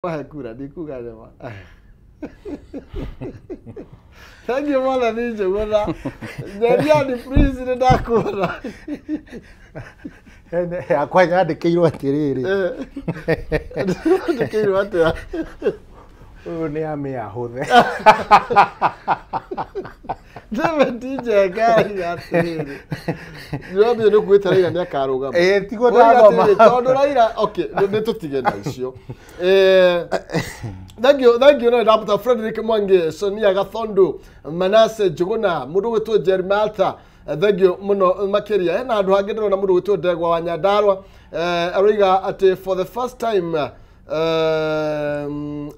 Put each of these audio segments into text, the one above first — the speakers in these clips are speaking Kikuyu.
Mahe kura ndikuga nĩma. Thank you mwathani Njũgũna. Nyeriani please nĩ ndakuona. Yakwa yandĩkĩirwo atĩrĩrĩ. Ndĩkĩirwo atĩa? Ũyũ nĩ amĩ ahũthe. David Njenga ariga atĩrĩrĩ. Ndĩramenya nĩ ũkuĩte Raila nĩ akarũgama. Ĩĩ tiguo Oiga ndathoma. atĩrĩrĩ, tondũ Raila okay nĩ tũtige na icio. Thank you, thank you no ndapata Frederick Mwangi, Sonia Gathondu, Manase Njuguna, mũndũ gwĩtwo Jerry Malta. Thank you mũno makĩria. Hena handũ hangĩ ndĩrona mũndũ gwĩtwo Ndegwa wa Nyandarua. Aroiga atĩ for the first time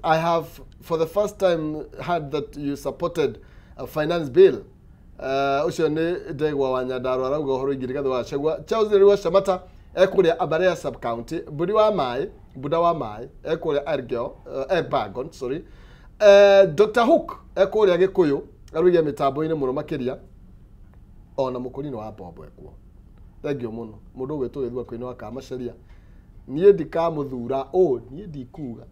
I have for the first time heard that you supported a finance bill. Ũcio nĩ Ndegwa wa Nyandarua arauga ũhoro wĩgiĩ Rigathĩ wa Gachagua. Charles Rĩwa Shamata ekũrĩa Abarea sub county, Mbũri wa Maĩ, Buda wa Maĩ ekũrĩa Elgeyo, Elburgon, sorry. Dr. Hook ekũrĩa Gĩkũyũ aroiga mĩtambo-inĩ mũno makĩria ona mũkũrinĩ wa mbombo ekuo. Thank you mũno mũndũ ũgwĩtwo Gĩthua kwĩnĩ wa Kamacaria. Niĩ ndikamũthura ũ niĩ ndikuga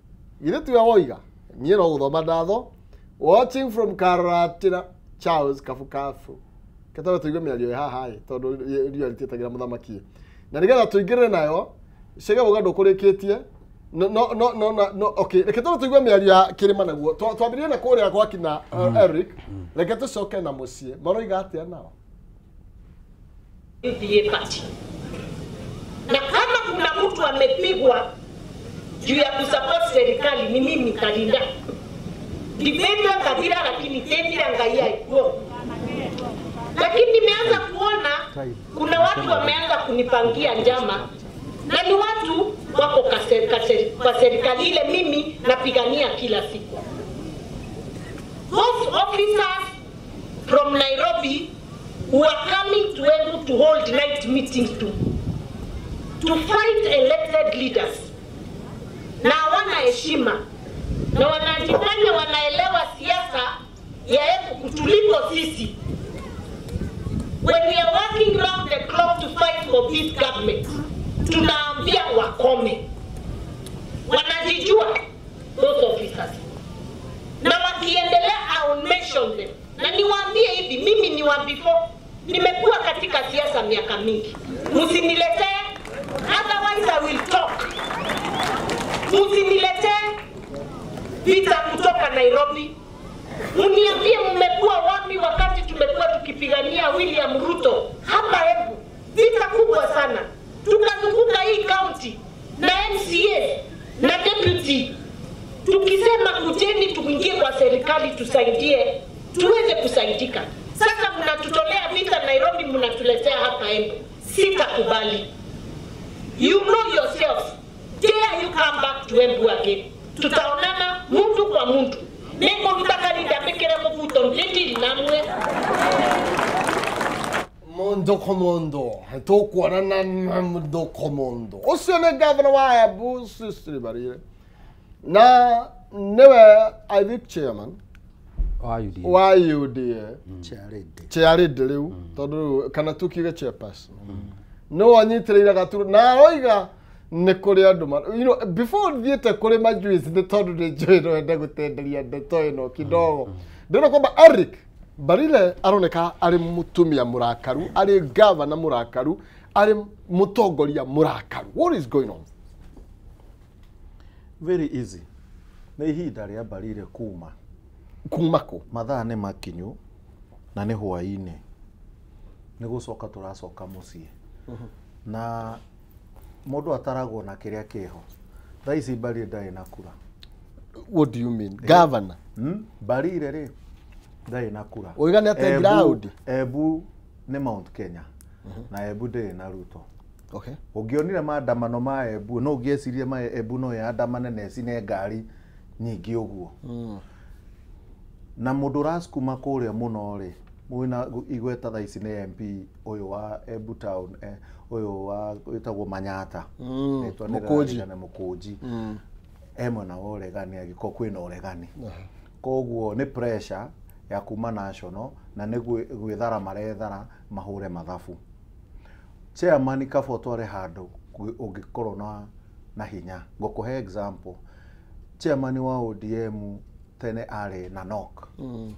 githĩ tiwe woiga niĩ no gũthoma ndatho. Watching from Karatina, Charles Kabukabu. Ketawe tũigue mĩario ĩ haha ĩ tondũ riũa rĩtiĩtagĩra mũthamaki na nĩgetha tũingĩre nayo Chege uga ndũkũrĩkĩtie no no no no no no okay reke tondũ tũigue mĩario ya kĩrĩma naguo twambĩrĩrie na kũrĩa gwa kina Eric reke tũcoke na mũciĩ maroiga atĩa nao. UDA party. Na kama kuna mtu amepigwa juu ya kusupport serikali ni mimi Kalinda. Dibetwa Kabila lakini tendira ngaia ikuo. Lakini nimeanza kuona kuna watu wameanza kunipangia njama na ni watu wako kwa serikali ile mimi napigania kila siku. Those officers from Nairobi who are coming to Embu to hold night meetings to fight elected leaders. Na hawana heshima na wanajifanya wanaelewa siasa ya Embu kutuliko sisi. When we are working round the clock to fight for this government, tunaambia wakome. Wanajijua those officers. Na wakiendelea, I will mention them. Na niwaambie hivi, mimi ni wa before, nimekuwa katika siasa miaka mingi. Msiniletee, otherwise I will talk. Msiniletee vita kutoka Nairobi. Mniambie mmekuwa wapi wakati tumekuwa tukipigania William Ruto hapa Embu. Vita kubwa sana. Tukazunguka hii county na MCA na deputy tukisema kujeni tuingie kwa serikali tusaidie tuweze kusaidika. Sasa mnatutolea vita Nairobi, mnatuletea hapa Embu. Sitakubali. You know yourself. Dare you come back to Embu again. Tutaonana mtu kwa mtu. Nengo mutakalinda pekere muvuto ndeti namwe. Mondo komondo, tukuonana mondo komondo. Ũcio nĩ governor wa Embu Cecily Mbarire. Na nĩwe I think chairman wa UDA. Wa UDA. Chairlady. Chairlady rĩu tondũ rĩu kana tukiuge chairperson. Nĩwe anyitĩrĩire gaturu na aroiga nĩ kũrĩ andũ you know before thiĩte kũrĩ majuice nĩ tondũ nĩ njũĩ no ende gũtenderia ndeto ĩno kidogo. Ndĩrona kwamba Eric Mbarire aroneka arĩ mũtumia mũrakaru, arĩ gavana mũrakaru, arĩ mũtongoria mũrakaru. What is going on? Very easy. Nĩ ihinda rĩa Mbarire kuma. Kuma kũ? Mathaa nĩ makinyu na nĩ hwaĩ-inĩ. Nĩ gũcoka tũracoka mũciĩ. Na mũndũ ataragwo na kĩrĩa kĩho. Thaa ici Mbarire ndarĩ na kura. What do you mean? Governor? Mbarire rĩ ndarĩ na kura. Oiga nĩ ate ground. Embu nĩ Mount Kenya. Na Embu ndĩrĩ na Ruto. Okay. Ũngĩonire maandamano ma Embu, no ũngĩecirie ma Embu no yandamane na ĩcine ngari nyingĩ ũguo. Na mũndũ ũracukuma kũrĩa mũno rĩ, mwĩna igweta thaa ici nĩ MP ũyũ wa Embu town, ũyũ wa wĩtagwo Manyata. Rĩtwa nĩ Mũkũnji. rĩrarigana Mũkũnji. E mwena wa ũregani angĩkorwo kwĩna ũregani. Koguo nĩ pressure ya kuma national na nĩ gwĩthara marethara mahũre mathabu. Chairman kaba ũtware handũ ũngĩkorwo na hinya. Ngũkũhe example. Chairman wa ODM tene arĩ na NOC nĩ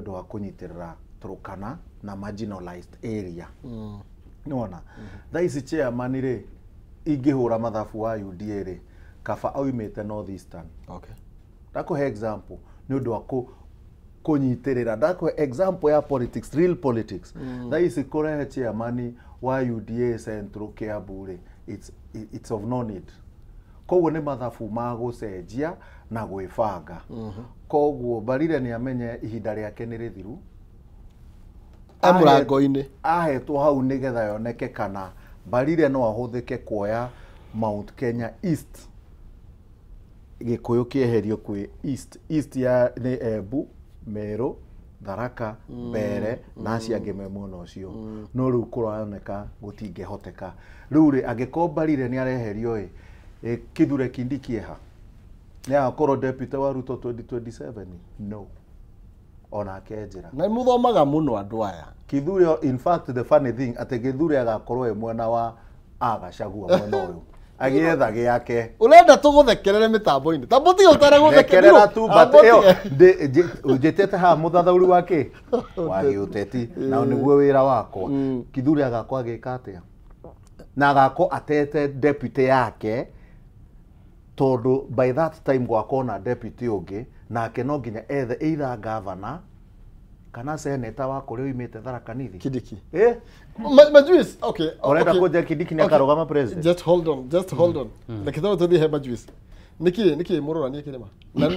ũndũ wa kũnyitĩrĩra Turkana na marginalized area. Nĩwona thaa ici chairman rĩ, ingĩhũra mathabu wa UDA rĩ, kaba aumĩte North Eastern. Okay. Ndakũhe example nĩ ũndũ wa kũnyitĩrĩra, ndakũhe example ya politics, real politics. Thaa ici kũrehe chairman wa UDA Central Kiambu rĩ, it's of no need. Koguo nĩ mathabu ma gũcenjia na gwĩbanga. Koguo Mbarire nĩ amenye ihinda rĩake nĩ rĩthiru. E mũrango-inĩ. Ahetwo hau nĩgetha yoneke kana Mbarire no ahũthĩke kuoya Mount Kenya East, Gĩkũyũ kĩeherio kwĩ East. East ya nĩ Embu, Meru, Tharaka, Mbere na acio angĩ me mwena ũcio. No rĩu kũroneka gũtingĩhoteka. Rĩu rĩ, angĩkorwo Mbarire nĩ areherio ĩ, Kithure Kindiki eha nĩ agakorwo deputy wa Ruto 2027? No, onake njĩra. Na mũthomaga mũno andũ aya. Kithure, in fact, the funny thing atĩ Kithure agakorwo e mwena wa Agacagua, mwena ũyũ agĩetha gĩake. Ũrenda tũgũthekerere mĩtambo-inĩ ta mũtige Thekerera tu, but ũtaragũthekerera. Ĩyo njĩtĩte haha mũthathaũri wa kĩ wa gĩũteti na nĩguo wĩra wakwa. Kithure agakorwo agĩka atĩa na agakorwo atete deputy yake, tondũ by that time gwakorwo na deputy ũngĩ, nake no nginya ethe either governor kana senator wa kũrĩa oimĩte Tharaka Nithi. Kindiki. Eh. Majuice, okay. Ũrenda okay. kũnja Kindiki nĩ akarũgama president? Just hold on, just hold on. Reke tondũ tũthiĩ he Majuice. Niki mũrora kĩrĩma na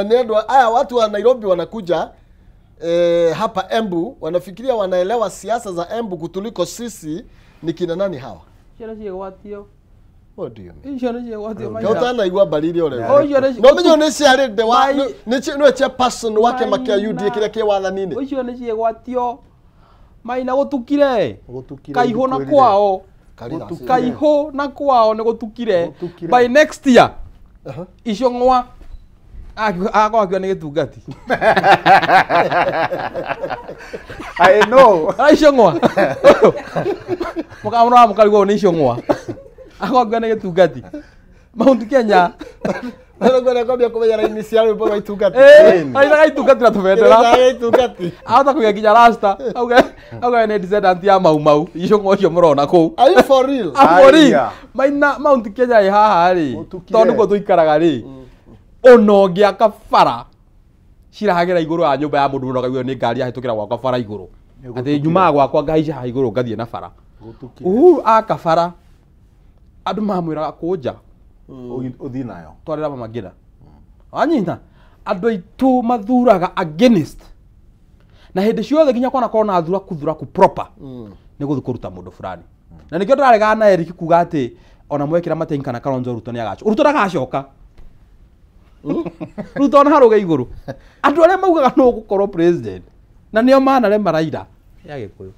nĩ andũ aya, watu wa Nairobi wanakuja hapa Embu, wanafikiria wanaelewa siasa za Embu kutuliko sisi. Ni kina nani hawa? Ciana ciĩgwatio. What do you mean? Icio nĩ ciĩgwatio. Ka ũtanaigua Mbarire ũrĩa. O, icio nĩ No menyo nĩ ciarĩte wa nĩwe chairperson wa kĩama kĩa UDA Maina. kĩrĩa kĩ wathani-inĩ. Icio nĩ ciĩgwatio. Maina, gũtukire. Gũtukire. Kaihũ na Ngũkwĩrire. kwao. Karira. Kaihũ na kwao nĩ gũtukire. Gũtukire. By next year icio ng'wa agakorwo akiuga nĩ gĩtungati. I know. Ara icio ng'wa mũkamũrora mũkarigwo nĩ icio ng'wa akorwo akiuga nĩ gĩtungati Mount Kenya. Nĩngwenda kwambia kũmenya raini cia rwĩmbo rwa itungati. Ainaga itungati na tũbendera. Kĩrĩa itungati. Ahota kũiga nginya rasta auge nĩ descendant ya Mau Mau, icio ng'wa ũcio mũrona kũu. Are you for real? Abori Aya. Maina, Mount Kenya ĩ haha rĩ, Gũtukire. tondũ nĩkuo tũikaraga rĩ, ona ũngĩaka bara cirahagĩra igũrũ ya nyũmba ya mũndũ mũno, kaigua nĩ ngari yahĩtũkĩra gwakwa bara igũrũ. Nĩ Atĩ gũtukire. nyumaga gwakwa ngahaica haha igũrũ ngathiĩ na bara. Gũtukire. Uhuru aka bara, andũ mamwĩraga kũnja. Ũthiĩ nayo. Twarĩra mama ngĩra wanyita andũ aitũ mathuraga against na hĩndĩ ciothe nginya kwanakorwo na thuraku thuraku proper nĩ gũthiĩ kũruta mũndũ fulani, na nĩkĩo ndĩraregana na Eric kuga atĩ ona mwekĩra Matiang'i kana Kalonzo, Ruto nĩ agacoka. Ruto ndagacoka. Ruto ona harũge igũrũ, andũ arĩa maugaga no gũkorwo president na nĩo manarema Raila ya Gĩkũyũ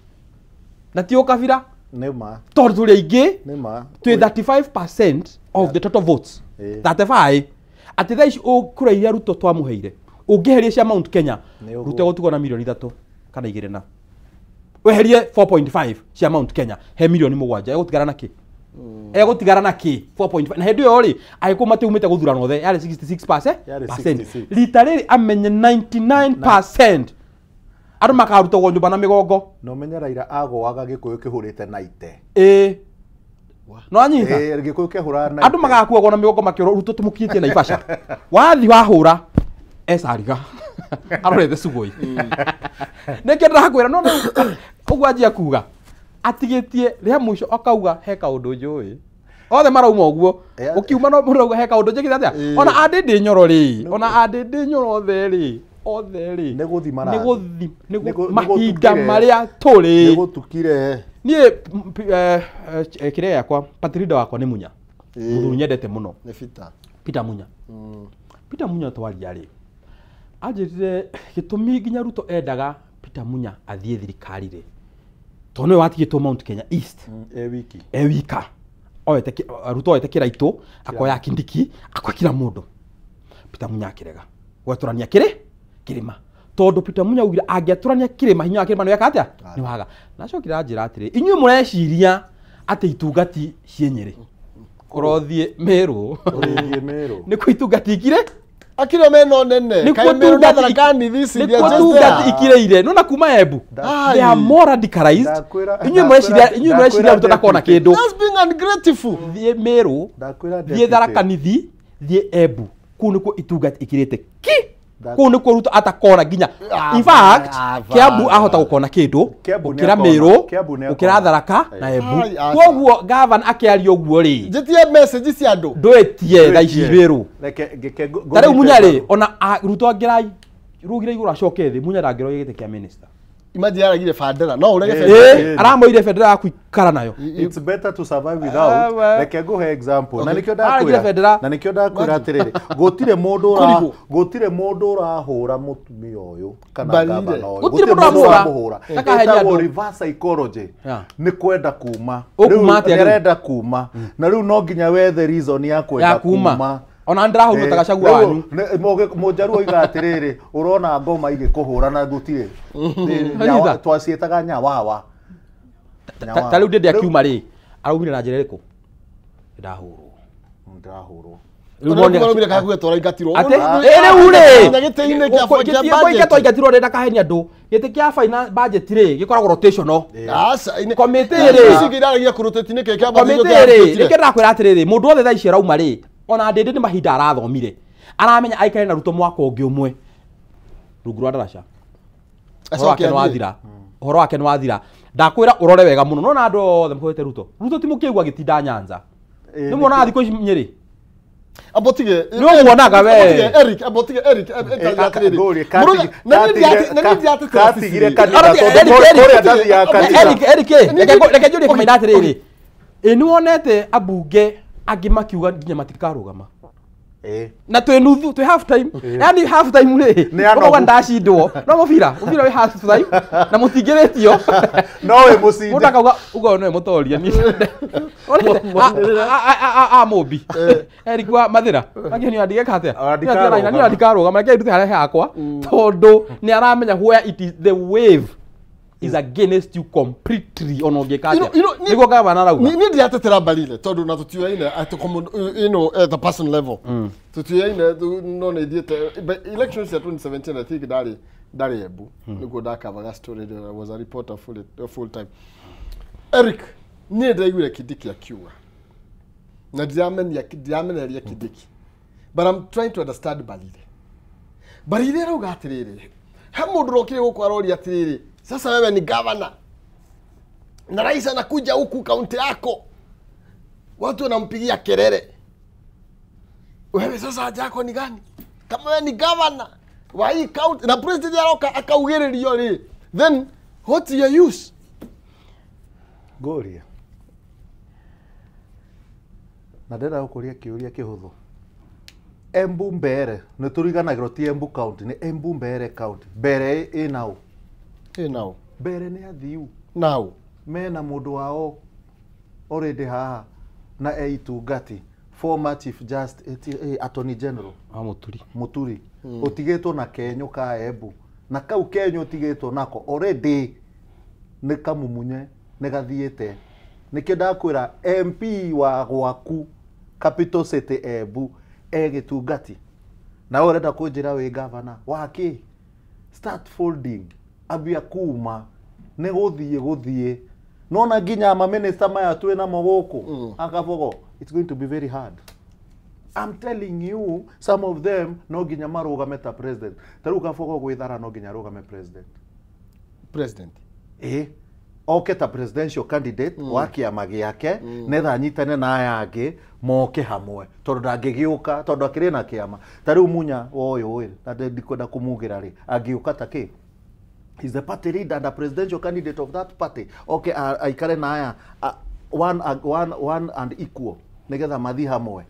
na ti ũkabira. Nĩ ma. Tondũ tũrĩ aingĩ. Nĩ ma. Twĩ 35% of the total votes. 35, atĩ thaa ici kura iria Ruto twamũheire, ũngĩheria cia Mount Kenya, Nĩ ũguo. Ruto egũtigwo na milioni 3 kana 2, na weherie 4.5 cia Mount Kenya, he milioni 7 egũtigara na kĩ? Egũtigara na kĩ? 4.5. Na hĩndĩ ĩyo rĩ, agĩkũyũ matiumĩte gũthurano othe, yarĩ 66%. Yarĩ 66. Rita rĩrĩ amenye 99% andũ makarutagwo nyũmba na mĩgongo. Na ũmenye Raila agũaga Gĩkũyũ kĩhũrĩte na ite. Ĩĩ, no anyita. Ĩĩ, Gĩkũyũ kĩhũraga na Andũ ite. magakuagwo na mĩgongo makĩũrwo Ruto tũmũkinyĩtie Naivasha, wathi wahũra ecariga arorete Sugoi. Nĩkĩo ndĩrakwĩra no rĩu ũguo anjia kuga atigĩtie rĩa mũico akauga he kaũndũ njũĩ othe marauma ũguo. Ũkiuma no mũndũ auga he kaũndũ njĩkĩte atĩa. Ona andĩndĩ nyoro rĩ, ona andĩndĩ nyoro othe rĩ, othe rĩ. Nĩ gũthi marathiĩ. Nĩ gũthi Nĩ mahinda gũtukire. marĩa tũrĩ. Nĩ gũtukire. Niĩ kĩrĩa yakwa, party leader wakwa nĩ Munya. Mũthuri nyendete mũno. Nĩ Peter. Peter Munya. Peter Munya twaria rĩ, anjĩrire gĩtũmi nginya Ruto endaga Peter Munya athiĩ thirikari rĩ, tondũ nĩwe watigĩtwo Mount Kenya East. E wiki. E wika. Oete Ruto oete Kĩraitũ, akoya Kindiki, akoya kila mũndũ. Peter Munya akĩrega gwetũrania kĩrĩ kĩrĩma, tondũ Peter Munya augire angĩatũrania kĩrĩma, hinya wa kĩrĩma nĩweka atĩa nĩ waga. Na acokire anjĩra atĩrĩ, inyuĩ mũreciria atĩ itungati ciĩ Nyĩrĩ. Ũrothiĩ Meru. Ũrĩthiĩ Meru. Nĩ kuo itungati ikire? Akira meno nene. Nĩ Kai kuo Meru na tungati Tharaka Nithi nĩ they kuo are just tungati there. ikireire. Nona kuma Embu. They are more radicalized. Inyuĩ mũreciria Ruto ndakona kĩndũ. That's being ungrateful. Thiĩ Meru, Ndakwĩra thiĩ Tharaka Nithi, thiĩ Embu. Kũu nĩkuo itungati ikirĩte ki. Kũu nĩkuo Ruto atakona nginya. In fact, Kiambu ahota gũkona kĩndũ gũkĩra Meru, gũkĩra Tharaka na Embu. Kwoguo gavana akĩaria ũguo rĩ, Njĩtie message cia andũ. Ndwĩtie thaa ici Meru. Reke ngĩke Ta rĩu Munya rĩ, ona Ruto angĩra rugire igũrũ acoke thĩ, Munya ndangĩroya gĩtĩ kĩa minister. Imagine aragire bendera. No urege bendera. Ĩ, aramoire bendera ya kuikara nayo. It's better to survive without. Reke nguhe example. Na nikio ndakwira. Na nikio ndakwira atiriri. Gutire mundu ura gutire mundu urahura mutumia uyu kana gavana uyu. Gutire mundu uramuhura. Ĩtagwo reverse psychology. Ni kwenda kuma. Riu arenda kuma. Na riu no nginya wethe reason ya kwenda kuma. Ona ndirahurwo ta Gachagua wanyu. Mũnjaruo oiga atĩrĩrĩ, ũrona ngoma igĩkũhũra na gũtirĩ. Twaciĩtaga nyawawa. Ta rĩu Ndindi akiuma rĩ, araumire na njĩra ĩrĩkũ? Ndahũrwo. Ndahũrwo. Rĩu monire Araumire kaguo tũraingatirwo. Atĩ rĩu rĩ, gĩtĩ-inĩ kĩa budget. Twaingatirwo rĩ, ndakahenia andũ. Gĩtĩ kĩa finance budget rĩ, gĩkoragwo rotational. Aca, Committee rĩ. Ici ingĩ kũrotate nĩkĩ kĩa budget. Committee rĩ, nĩkĩo ndĩrakwĩra atĩrĩrĩ, mũndũ wothe thaa ici arauma rĩ, ona Ndindi nĩ mahinda arathomire. Aramenya aikare na Ruto mwaka ũngĩ ũmwe. Rungu rwa ndaraca. Ũhoro wake nĩ wathira. Ũhoro wake nĩ wathira. Ndakwĩra ũrore wega mũno. Nona andũ othe mũhũrĩte Ruto. Ruto ti mũkĩgu agĩtinda Nyanza. Nĩ muonaga thikũ ici Nyĩrĩ. Abotige. Nĩ ũmuonaga we. Eric, abotige Eric. Katigire kanitha tondũ kũrĩa ndathiaga kanitha. Eric, reke njũrie kũmaina atĩrĩrĩ. Ĩ nĩ wonete ambunge angĩ makiuga nginya matikarũgama. Na twĩ nuthu, twĩ half time. Yaani half time rĩ, ũkauga ndacindwo. No mũbira, mũbira wĩ half time na mũtingĩrĩtio. No wĩ mũcinde. Mũndũ akauga uga ũyũ nĩwe mũtoria niĩ. A Mũmbi. Eric wa Mathĩra. Makĩonio andigeka atĩa? Niĩ ndikarũgama, reke ndute harĩa hakwa tondũ nĩ aramenya where it is the wave is against you completely ona ũngĩka atĩa. Nĩguo gavana arauga. Niĩ ndiratetera Mbarire tondũ na tũtiũyaine at you know, at the person level. Tũtiũyaine no nĩ thiĩte but elections cia 2017 I think ndarĩ Embu. Nĩguo ndakavaga story I was a reporter full time. Eric, niĩ ndĩraiguire Kindiki akiuga. Na ndiramenereria Kindiki. But I'm trying to understand Mbarire. Mbarire arauga atĩrĩrĩ, he mũndũ ũrokire gũkũ aroria atĩrĩrĩ, sasa wewe ni governor na rais anakuja huku kaunti yako, watu wanampigia kelele, wewe sasa haja yako ni gani? Kama wewe ni governor wa hii county na president aroka akaugĩrĩrio rĩ, then what's your use? Ngoria na ndĩrenda gũkũria kĩũria kĩhũthũ. Embu Mbere nĩ tũriganagĩrwo ti Embu county, nĩ Embu Mbere county. Mbere ĩ naũ? Ĩ Mbere nĩ athiu. Nao. Mena mũndũ wao already haha na e itungati, former chief justice, attorney general Muturi. Muturi. Ũtigĩtwo na kenyũ ka Embu. Na kau kenyũ ũtigĩtwo nako already nĩ kamumunye, nĩ gathiĩte. Nĩkĩo ndakwĩra MP wa gwaku Capital City Embu e gĩtungati. Na wewe ũrenda kũnjĩra wĩ governor wa kĩ? Start folding. Ambia kuma nĩ gũthiĩ nona nginya ma minister maya twĩ namo gũkũ akabogo, it's going to be very hard. I'm telling you, some of them no nginya marũgame ta president. Ta rĩu Kabogo gwĩthara no nginya arũgame president. President. Oke ta presidential candidate wa kĩama gĩake netha anyitane na aya angĩ moke hamwe tondũ ndangĩgĩũka tondũ akĩrĩ na kĩama. Ta rĩu Munya ũyũ ĩ, na ndikwenda kũmugĩra rĩ, angĩũka ta kĩ? He's the party leader and the presidential candidate of that party. Okay, aikare na aya one and equal nigetha mathi hamwe.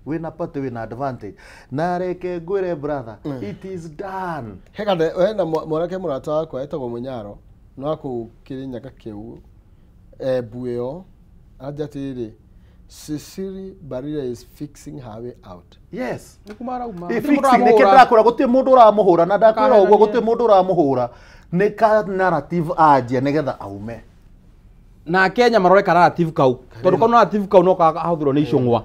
Wina party wina advantage. Na reke ngwire brother, it is done. Heka wena mwanake mũrata wakwa etagwo Mũnyaro no akũu Kĩrĩnyaga kĩu Embu ĩyo anja atĩrĩrĩ, Cecily Mbarire is fixing her way out. Yes. Nĩ fixing nĩ kĩndakũra gũtirĩ mũndũ ũramũhũra na ndakwĩra ũguo gũtirĩ mũndũ ũramũhũra. Nĩ ka narrative anjia nĩgetha aume. Na Kenya marore narrative kau tondu kau narrative kau no kahuthirwo ni Icũng'wa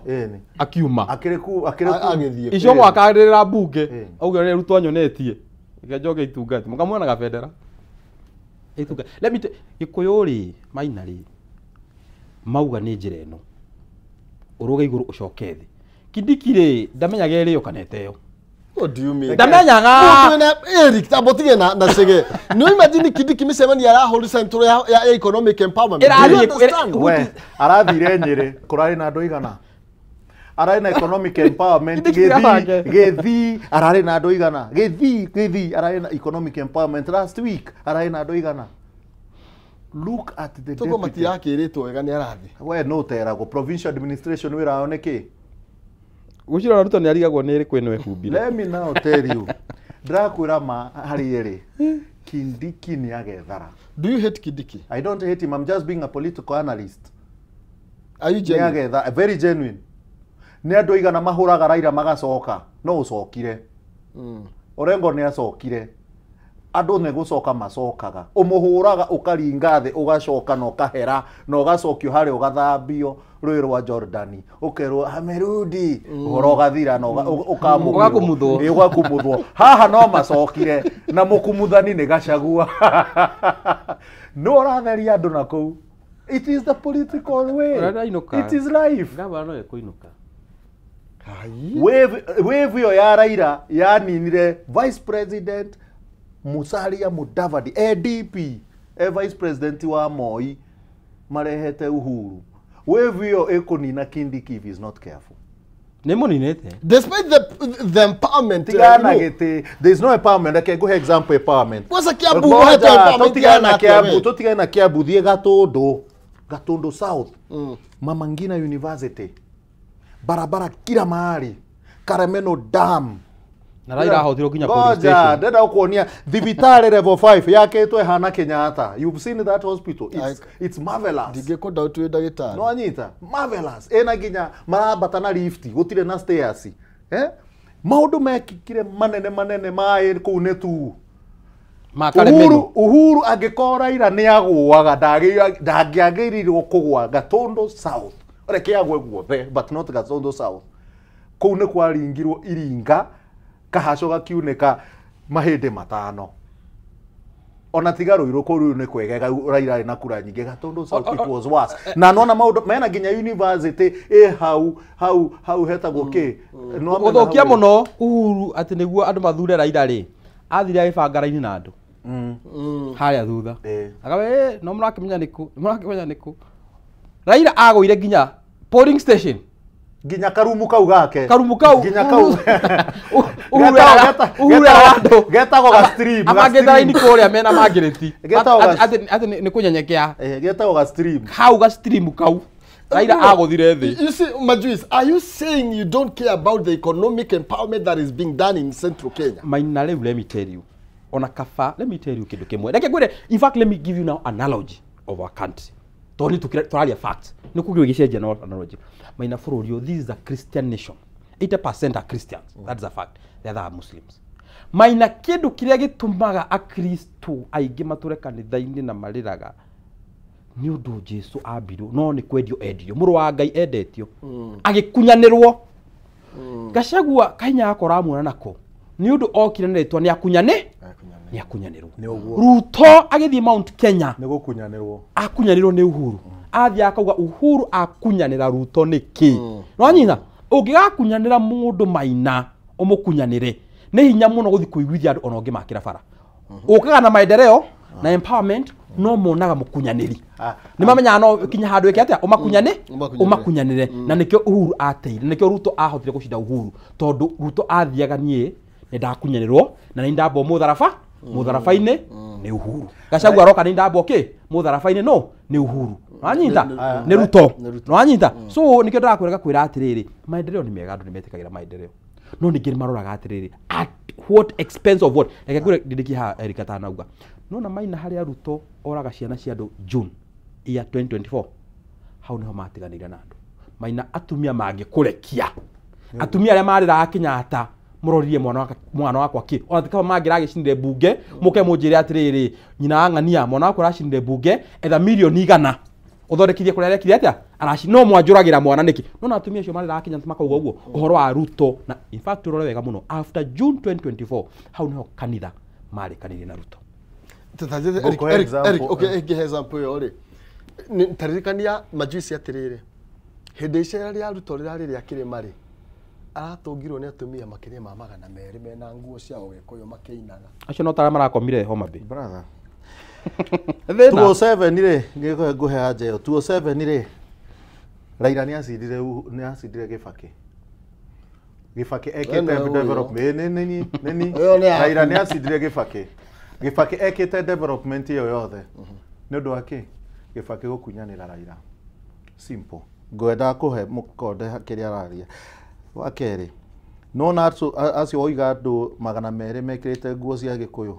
akiuma akĩrĩ ku Agĩthiĩ. Icũng'wa akarĩrĩra mbunge Ĩĩ. auge ũrĩa Ruto anyonetie reke njoke itungati mũkamuona gabendera itungati. Let me Gĩkũyũ rĩ Maina rĩ mauga nĩ njĩra ĩno ũrũge igũrũ ũcoke thĩ. Kindiki rĩ ndamenyaga ĩrĩo kana ĩteo. What do you mean? Ndamenyaga. Eric, tambotige na chege. No imagine Kindiki mĩcemanio arahũri central ya economic empowerment. Ĩrathiĩ Do you understand? We arathire Nyĩrĩ kũrarĩ na andũ igana ararĩ na economic empowerment. Kindiki Gĩthii abange. Gĩthii ararĩ na andũ igana. Gĩthii ararĩ na economic empowerment last week ararĩ na andũ igana. Look at the Toko deputy. matirakĩrĩtwo wega nĩ arathi. We no teragwo provincial administration wĩra wao nĩ kĩ? Gũcira Ruto nĩ arigagwo nĩ ĩrĩkũ ĩno ehumbire. Let me now tell you, ndĩrakwĩra ma harĩ ĩrĩ Kindiki nĩ agethara. Do you hate Kindiki? I don't hate him, I'm just being a political analyst. Are you Nĩ genuine? agetha very genuine. Nĩ andũ aigana mahũraga Raila magacoka no ũcokire. Orengo nĩ acokire. Andũ nĩ gũcoka macokaga, ũmũhũraga ũkaringa thĩ ũgacoka na ũkahera na ũgacokio harĩa ũgathambio rũĩ rwa Jordani ũkerwo amerudi ũhoro ũgathira na ũkamũkĩrwo. Ũgakumuthwo. Ĩ, ũgakumuthwo haha no macokire na mũkumuthani nĩ Gachagua no ũratheria andũ na kũu. It is the political way. Ũrainũka. It is life. Gavana no ekũinũka. Wave ĩyo ya Raila yaninire vice president Musalia Mudavadi ADP e vice president wa Moi marehete Uhuru. Wave ĩyo ĩkũnina Kindiki if he is not careful. Nĩ mũninĩte. Despite the empowerment, Tigana you know, gĩtĩ, there is no empowerment. Reke ngũhe example empowerment. Kwanza Kiambu Ngoja, ũhetwo empowerment tũtigane na yana atĩa Kiambu, we? tũtigane na Kiambu, thiĩ Gatũndũ, Gatũndũ South, Mama Ngina University, barabara kila mahali, Karemeno Dam. Na Raila ahotirwo nginya police Ngoja, station. ndĩrenda gũkuonia thibitarĩ level 5 yakĩtwo ĩhana Kenyatta. You've seen that hospital. It's marvelous. Ndingĩkũnda ũtuĩ ndagĩtarĩ. No anyita marvelous. Ĩna nginya marambata na lift, gũtirĩ na stairs. Eh? Maũndũ mekĩkire manene manene maĩ kũu nĩ tu. Makaremeno. Uhuru angĩkorwo Raila nĩ agũaga ndangĩagĩrĩirwo kũgũa Gatũndũ South. Reke agwe guothe but not Gatũndũ South. Kũu nĩ kwaringirwo iringa kahaco gakiunĩka mahĩndĩ matano. Ona tiga Ruiru kũu Ruiru nĩ kwegega Raila arĩ na kura nyingĩ. Gatũndũ South it was worse. Na nona maũndũ mena nginya university ĩ hau hau hau hetagwo kĩ? Nĩwamenya Gũthũkia hau ĩ? mũno Uhuru atĩ nĩguo andũ mathure Raila rĩ athire agĩbanga raini na andũ harĩa thutha. Akabe no mũrakĩmenya nĩkũ, mũrakĩmenya nĩkũ. Raila agũire nginya polling station. Nginya karumu kau gake. Karumu kau. Nginya kau. Uhuru era andũ. Getagwo ga stream. Abangĩte raini kũrĩa mena mangĩrĩti. Getagwo ga Atĩ nĩ kũnyenyekea. Getagwo ga stream. Hau ga stream kau. Raila agũthire thĩ. You see, Majuis, are you saying you don't care about the economic empowerment that is being done in Central Kenya? Maina rĩu let me tell you. Ona kaba, let me tell you kĩndũ kĩmwe. Reke ngwĩre, in fact let me give you now analogy of our country. Tondũ nĩ tũraria facts. Nĩ kũgĩrwo gĩcenjia na analogy. Maina bũrũri ũyũ, this is a Christian nation. 80% are Christians. That's a fact. The other are Muslims. Maina kĩndũ kĩrĩa gĩtũmaga Akristo aingĩ matũre kanitha-inĩ na marĩraga nĩ ũndũ Jesu ambirwo no nĩ kwendio endirio mũrũ wa Ngai endetio agĩkunyanĩrwo. Gachagua kahinya gako ũramuona nako nĩ ũndũ okire na rĩtwa nĩ akunyanĩrwo. Ruto agĩthiĩ Mount Kenya Nĩ gũkunyanĩrwo. akunyanĩrwo nĩ Uhuru. Athiĩ akauga Uhuru akunyanĩra Ruto nĩkĩ? Nĩwanyita? Ũngĩgakunyanĩra mũndũ Maina ũmũkunyanĩre nĩ hinya mũno gũthiĩ kũiguithia andũ ona ũngĩmakĩra bara. Ũkaga na maendeleo na empowerment no monaga mũkunyanĩri. Nĩ mamenyaga no kinya handũ ĩke atĩa ũmakunyanĩre. Na nĩkĩo Uhuru ateire, nĩkĩo Ruto ahotire gũcinda Uhuru tondũ Ruto athiaga niĩ nĩ ndakunyanĩrwo na nĩ ndambwo mũtharaba-inĩ nĩ Uhuru. Gachagua aroka nĩ ndambwo kĩ mũtharaba-inĩ no nĩ Uhuru. Nĩwanyita? Nĩ Ruto. Nĩwanyita? So nĩkĩo ndĩrakwĩra ngakwĩra atĩrĩrĩ, maendeleo nĩ mega, andũ nĩ metĩkagĩra maendeleo. No ningĩ nĩ maroraga atĩrĩrĩ, at what expense of what? Reke ngwĩre ndĩrĩkie haha Eric atanauga. Nona Maina harĩa Ruto oraga ciana cia andũ June year 2024 hau niho matiganĩire na andũ. Maina atumia mangĩkũrekia. Atumia arĩa marĩraga Kenyatta mũroririe mwana wakwa kĩ ona ti kaba mangĩragĩcinire mbunge mũke mũnjĩre atĩrĩrĩ nyina wa ng'ania mwana wakwa aracinire mbunge etha mirioni 100 Uthondekithie kuria arekire atia araci no mwanjuragira mwana niki no na atumia acio marera Kenya makauga uguo uhoro wa Ruto na in fact urore wega muno after June 2024 hau niho kanitha marikanirie na Ruto. Eric, okay, ngihe example ĩyo rĩ taririkania majuici atĩrĩrĩ hĩndĩ icera rĩa Ruto rĩrarĩ rĩa kĩrĩma rĩ aratũngirwo nĩ atumia makĩria ma 200 mena nguo cia Ũgĩkũyũ makĩinaga acio no tara marakomire Homa Bay brother 207 rĩ ngũhe anja ĩyo 207 rĩ Raila nĩ acindire Gĩbakĩ. Gĩbakĩ ekĩte development nĩ Raila nĩ acindire Gĩbakĩ. Gĩbakĩ ekĩte development ĩyo yothe nĩ ũndũ wa kĩ Gĩbakĩ gũkunyanĩra Raila simple ngwendaga kũhe mũkonde kĩrĩa araria. Wa kerĩ nona acio oiga andũ 200 mekĩrĩte nguo cia Gĩkũyũ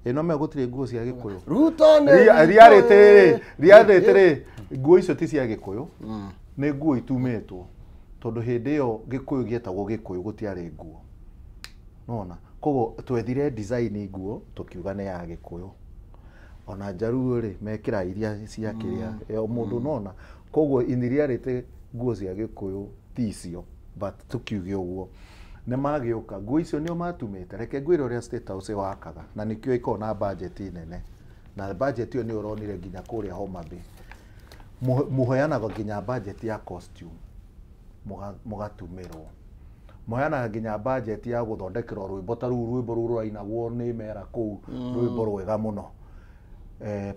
ĩno me gũtirĩ nguo cia Gĩkũyũ. Ruto nĩ reality rĩ nguo icio ti cia Gĩkũyũ nĩ nguo itumĩtwo tondũ hĩndĩ ĩyo Gĩkũyũ gĩetagwo Gĩkũyũ gũtiarĩ nguo nona koguo twethire design nguo tũkiuga nĩ ya Gĩkũyũ ona Njaruo rĩ mekĩra iria cia kĩrĩa mũndũ nona koguo in reality nguo cia Gĩkũyũ ti icio but tukiuge ũguo nĩ magĩũka nguo icio nĩo matumĩte. Reke ngwĩre ũrĩa State House wakaga na nĩkĩo ĩkoragwo na budget nene na budget ĩyo nĩ ũronire nginya kũrĩa Homa Bay mũheanaga nginya budget ya costume mũgatumĩrwo mũheanaga nginya budget ya gũthondekerwo rwĩmbo ta rũu rwĩmbo rũu rũrainagwo nĩ mera kũu rwĩmbo rwega mũno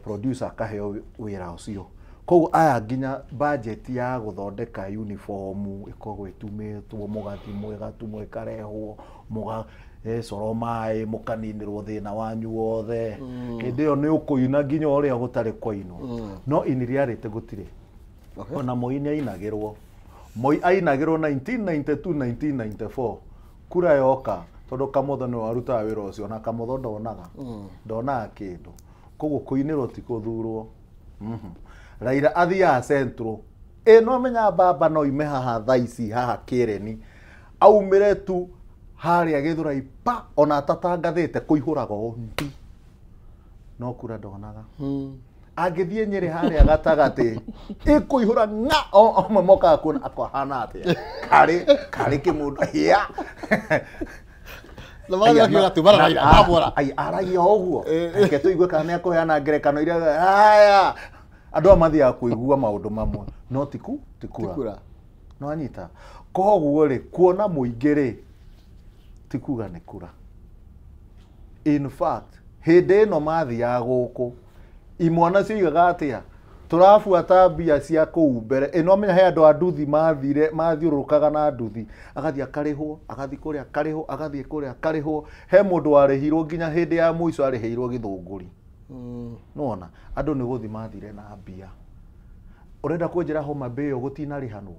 producer akaheo wĩra ũcio koguo aya nginya budget ya gũthondeka uniform ĩkoragwo ĩtumĩtwo mũgathimwo ĩgatumwo ĩkarehwo mũga coro maĩ mũkaninĩrwo thĩna wanyu wothe hĩndĩ ĩyo nĩ ũkũina nginya ũrĩa gũtarĩ kwainwo no in reality gũtirĩ ona Moi nĩ ainagĩrwo Moi ainagĩrwo 1992 1994 kura yoka tondũ Kamotho nĩwe warutaga wĩra ũcio na Kamotho ndonaga kĩndũ koguo kũinĩrwo ti kũthurwo. Raila athiaga Central ĩ no menya baba no ime haha thaa ici haha Kĩreni aumĩre tu harĩa Gĩthũrai pa ona atatangathĩte kũihũraga ũũ ndi no kura ndonaga angĩthiĩ Nyĩrĩ harĩa gatagatĩ ĩkũihũra ng'a amwe mokaga kuona akahana atĩa karĩ kĩmũndũ hĩa na magathiĩ makiuga tu bara Raila ndamwora ai aragia ũguo reke tũigue kana nĩ akũheana ngerekano iria aya andũ aya mathiaga kũigua maũndũ mamwe no ti kura no anyita koguo rĩ kuona mũingĩ rĩ ti kuga nĩ kura. In fact hĩndĩ ĩno mathiaga gũkũ imwana cioigaga atĩa tũrabuata mbia cia kũu mbere ĩno menya he andũ a nduthi mathire mathiũrũrũkaga na nduthi agathiĩ akarĩhwo agathiĩ kũrĩa akarĩhwo agathiĩ kũrĩa akarĩhwo he mũndũ warĩhirwo nginya hĩndĩ ya mũico arĩhĩirwo Gĩthũngũri nĩwona andũ nĩ gũthiĩ mathire na mbia ũrenda kũnjĩra Homa Bay ĩyo gũtinarĩhanwo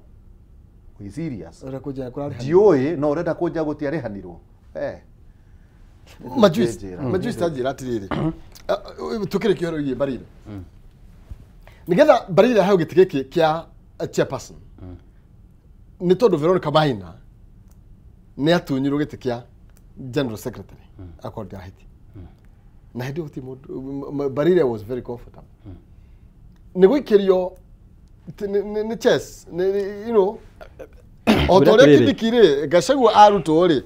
Wĩ serious ndiũĩ no ũrenda kũnjĩra gũtiarĩhanirwo majuici tanjĩra atĩrĩrĩ tũkĩrĩkia ũhoro wĩgiĩ Barire nĩgetha Barire aheo gĩtĩ gĩkĩ kĩa chairperson nĩ tondũ Veronica Maina nĩ atunyirwo gĩtĩ kĩa general secretary akorwo ndirahĩtia na hĩndĩ ĩyo gũtirĩ mũndũ Barire was very comfortable nĩ gũikĩrio nĩ chess you know o ta ũrĩa Kindiki rĩ Gachagua arutwo rĩ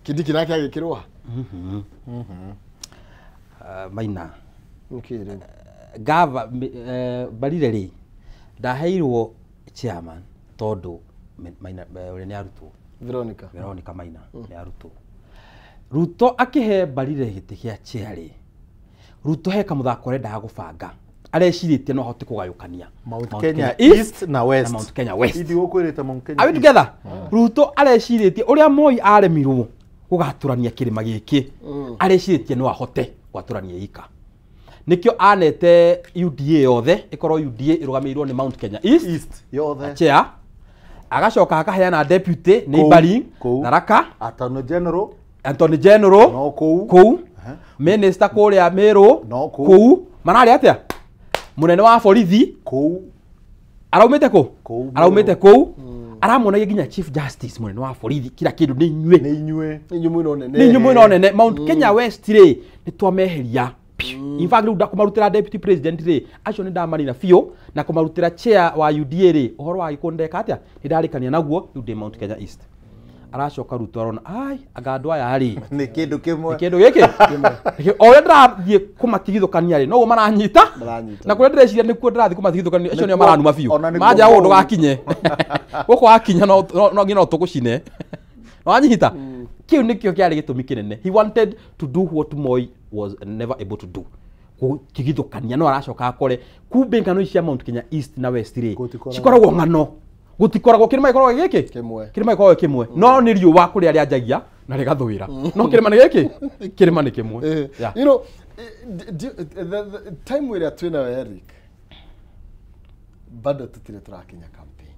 Kindiki nake agĩkĩrwo ha Maina nĩkĩ rĩu gava Barire rĩ ndaheirwo chairman tondũ Maina ũrĩa nĩ arutwo Veronica Maina nĩ arutwo Ruto akĩhe Barire gĩtĩ kĩa chair rĩ Ruto he kamũthako arendaga gũbanga arecirĩtie no ahote kũgayũkania Mount Kenya East na West na Mount Kenya West Ithi gũkwĩrĩte Mount Kenya Are we together? Ruto arecirĩtie ũrĩa Moi aremirwo gũgatũrania kĩrĩma gĩkĩ arecirĩtie no ahote gwatũrania ika nĩkĩo anete UDA yothe ĩkorwo UDA ĩrũgamĩrĩirwo nĩ Mount Kenya East yothe chair agacoka akaheana deputy neighboring Tharaka Attorney General Attorney General no kũu kũu minister kũrĩa Meru no kũu mararĩ atĩa mũnene wa borithi kũu araumĩte kũ araumĩte kũu aramuonagia nginya Chief Justice mũnene wa borithi kila kĩndũ nĩ inyuĩ nĩ inyuĩ nĩ inyuĩ mwĩna ũnene nĩ inyuĩ mwĩna ũnene Mount Kenya West rĩ nĩ twameheria In fact rĩu ndakũmarutĩra deputy president rĩ, acio nĩ ndamanina biũ, na kũmarutĩra chair wa UDA rĩ, ũhoro wa Gĩkũyũ ndeka atĩa, nĩ ndarĩkania naguo, rĩu ndĩ Mount Kenya East. Aracoka Ruto arona ai anga andũ aya rĩ nĩ kĩndũ kĩmwe, kĩndũ gĩkĩ o ũrĩa ndĩrathiĩ kũmatigithũkania rĩ, noguo maranyita, na kũrĩa ndĩreciria nĩkuo ndĩrathiĩ kũmatigithũkania, acio nĩo maranuma biũ, manja gũkũ ndũgakinye, gũkũ wakinya no nginya no tũgũcine, wanyita. Kĩu nĩkĩo kĩarĩ gĩtũmi kĩnene. He wanted to do what Moi was never able to do, gũtigithũkania. No aracoka akore kumbe ng'ano ici cia Mount Kenya East na West rĩ cikoragwo ng'ano, gũtikoragwo kĩrĩma gĩkoragwo gĩkĩ kĩmwe, kĩrĩma gĩkoragwo kĩmwe, no nĩ riũa kũrĩa rĩanjagia na rĩgathũĩra, no kĩrĩma nĩ gĩkĩ, kĩrĩma nĩ kĩmwe. You know, the time ĩrĩa twĩnayo Eric, bado tũtirĩ tũrakinya campaign.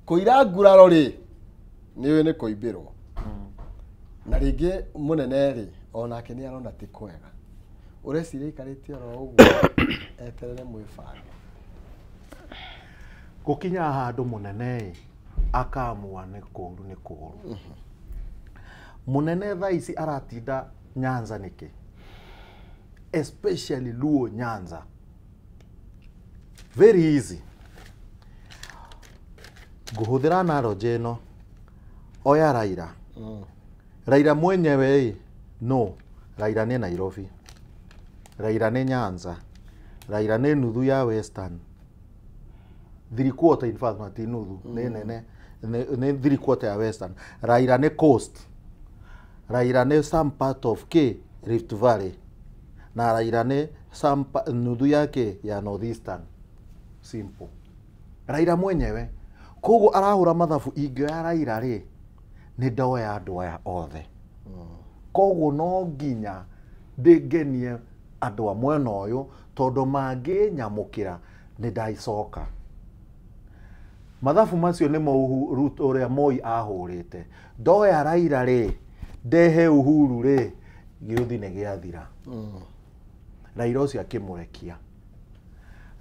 Kũira nguraro rĩ, nĩũĩ nĩ kũimbĩrwo, na rĩngĩ mũnene rĩ onake nĩ arona ti kwega, ũreciria aikarĩte oro ũguo eterere mwĩbange. Gũkinya handũ mũnene akamua nĩ kũũru nĩ kũũru. Mũnene thaa ici aratinda Nyanza nĩkĩ? Especially Luo Nyanza. Very easy. Ngũhũthĩra analogy ĩno, oya Raila. Raila mwenyewe no, Raila nĩ Nairobi, Raila nĩ Nyanza, Raila nĩ nuthu ya Western, 3/4 in fact ti nuthu, nĩ nene, nĩ 3/4 ya Western. Raila nĩ Coast, Raila nĩ some part of K Rift Valley, na Raila nĩ some nuthu yake ya Northeastern. Simple. Raila mwenyewe koguo arahũra mathabu, ingĩoya Raila rĩ nĩ ndoya andũ aya othe, koguo no nginya ndĩngenie andũ a mwena ũyũ, tondũ mangĩnyamũkĩra nĩ ndaicoka. Mathabu macio nĩmo Ruto ũrĩa Moi ahũrĩte. Ndoya Raila rĩ, ndehe Uhuru rĩ, gĩũthi nĩ gĩathira. Raila ũcio akĩmũrekia.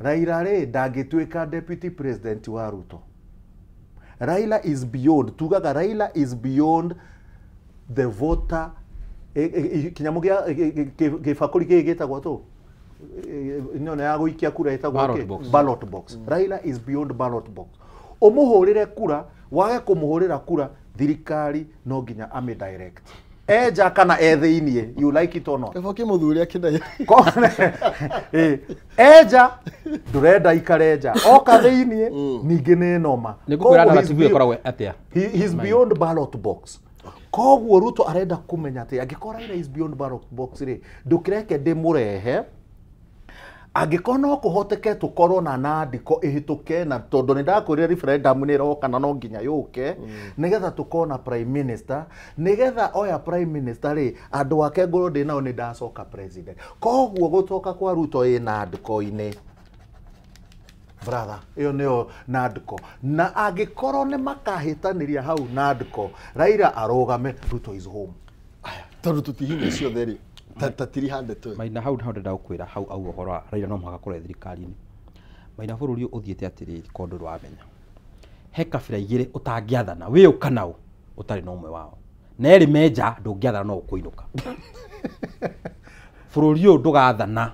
Raila rĩ ndangĩtuĩka deputy president wa Ruto. Raila is beyond, tugaga Raila is beyond the voter. Kĩnyamũ gĩa gĩbakũri gĩkĩ gĩtagwo tũ ĩno ya gũikia kura ĩtagwo ballot box. Raila is beyond ballot box. Ũmũhũrĩre kura, wage kũmũhũrĩra kura, thirikari no nginya amĩ direct. Eja kana e thĩiniĩ, you like it or not. Kĩbo kĩmũthuri akĩnda. Eja ndũrenda ikare nja, oka thĩiniĩ ningĩ nĩ noma. Nĩngũkwĩra narrative ĩkoragwo atĩa. He is beyond ballot box. Koguo Ruto arenda kũmenya atĩ angĩkorwo Raila is beyond ballot box rĩ, ndũkĩreke ndĩmũrehe, angĩkorwo no kũhoteke tũkorwo na nandĩko ĩhĩtũke, na tondũ nĩ ndakwĩrire referendum nĩ ĩroka na no nginya yũke, nĩgetha tũkorwo na prime minister, nĩgetha oya prime minister rĩ, andũ ake ngorwo ndĩ nao nĩ ndacoka president. Koguo gũcoka kwa Ruto ĩ nandĩko-inĩ, brother, ĩyo nĩyo nandĩko. Na angĩkorwo nĩ makahĩtanĩria hau nandĩko, Raila arũgame, Ruto is home. Tondũ tũtihinya ciothe rĩ, tatirihande tu. Maina hau hau ndenda gũkwĩra hau au ũhoro wa Raila no mũhaka akorwo e thirikari-inĩ. Maina bũrũri ũyũ ũthiĩte atĩrĩrĩ, kondo ndũramenya, he kabira igĩrĩ ũtangĩathana wĩ ũka nao ũtarĩ na ũmwe wao, na erĩ menja ndũngĩathana no ũkũinũka. Bũrũri ũyũ ndũgathana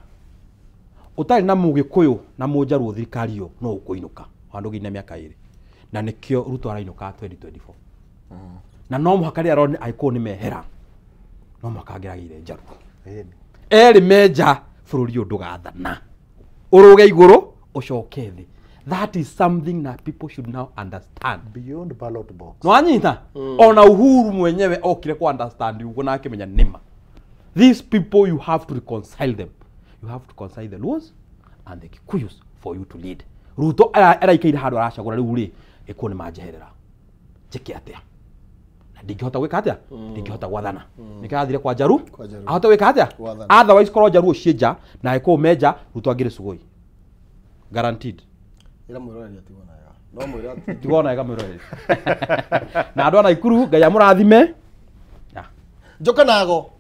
ũtarĩ na Mũgĩkũyũ na Mũnjaruo thirikari ĩyo no ũkũinũka handũ nginya mĩaka 2, na nĩkĩo Ruto arainũka 2024. Na no mũhaka rĩrĩa arona Agĩkũyũ nĩ mehera, no mũhaka angĩragĩire Njaruo. Erĩ menja bũrũri ũyũ ndũgathana, ũrũge igũrũ ũcoke thĩ. That is something that people should now understand. Beyond ballot box. No anyita ona Uhuru mwenyewe okire ku understand uguo na akimenya nima. These people, you have to reconcile them. You have to reconcile the Luos and the Kikuyus for you to lead. Ruto araikaire handu aracagura riu ri ikuo ni manjeherera njike atia na ndingihota gwika atia, ndingihota gwathana. Nikarathire kwa Njaru ahota gwika atia, otherwise korwo Njaruo cienja na ikuo menja Ruto angire Sugoi guaranteed. Ira mwiroreri atigwo nayo no mwira tigwo nayo mwiroreri na andu a Naikuru Ngai amurathime. Njoka nago.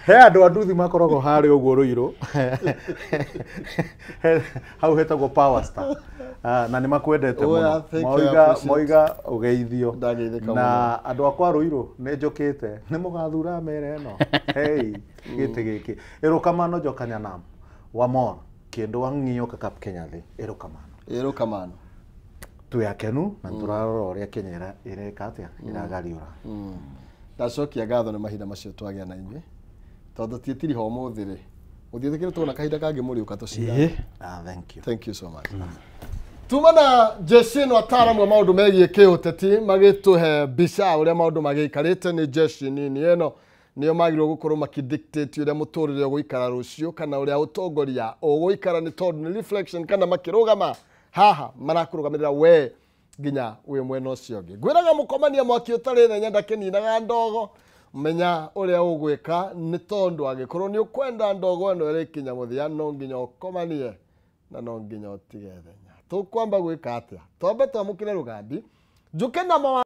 He andũ a nduthi makoragwo harĩa ũguo Rũirũ. Hau hetagwo Power Star. Na nĩ makwendete Well, mũno. thank you, I Moiga appreciate. moiga ũgeithio. Ndageithĩka mũno. Na andũ akwa Rũirũ nĩ njũkĩte. Nĩ mũgathura mere ĩno. Hey, gĩtĩ gĩkĩ. Erokamano jokanyanam. Wamor kendo wang'iyo kaka Kenya dhi. Erokamano. Erokamano. Twĩ akenu na tũrarora ũrĩa Kenya ĩreka atĩa, ĩragariũra. Ndacokia ngatho nĩ mahinda macio twagĩa na inyuĩ tondũ tiĩtiriho ũmũthĩ rĩ mũthiĩtĩkĩre tuona kahinda kangĩ mũrĩũka tũcira. Thank you. Thank you so much. Tuma na jeshi ĩno ataaramu a maũndũ megiĩ kĩũteti magĩtũhe mbica ũrĩa maũndũ magĩikarĩte nĩ jeshi nini ĩno nĩo magĩrĩirwo gũkorwo makĩdictate ũrĩa mũtũrĩre ũgũikara rũciũ kana ũrĩa ũtongoria ũgũikara nĩ tondũ nĩ reflection kana makĩrũgama haha marakũrũgamĩrĩra we nginya wĩ mwena ũcio ũngĩ. Ngwĩraga mũkomania mwaki ũtarĩ thenya ndakĩninaga ndogo menya ũrĩa ũgwĩka nĩ tondũ angĩkorwo nĩ ũkwenda ndogo ĩno ĩrĩkinya mũthia no nginya ũkomanie na no nginya ũtige thenya. Tũkwamba gwĩka atĩa? Twambe twamũkĩre rũgambi njũke na mawa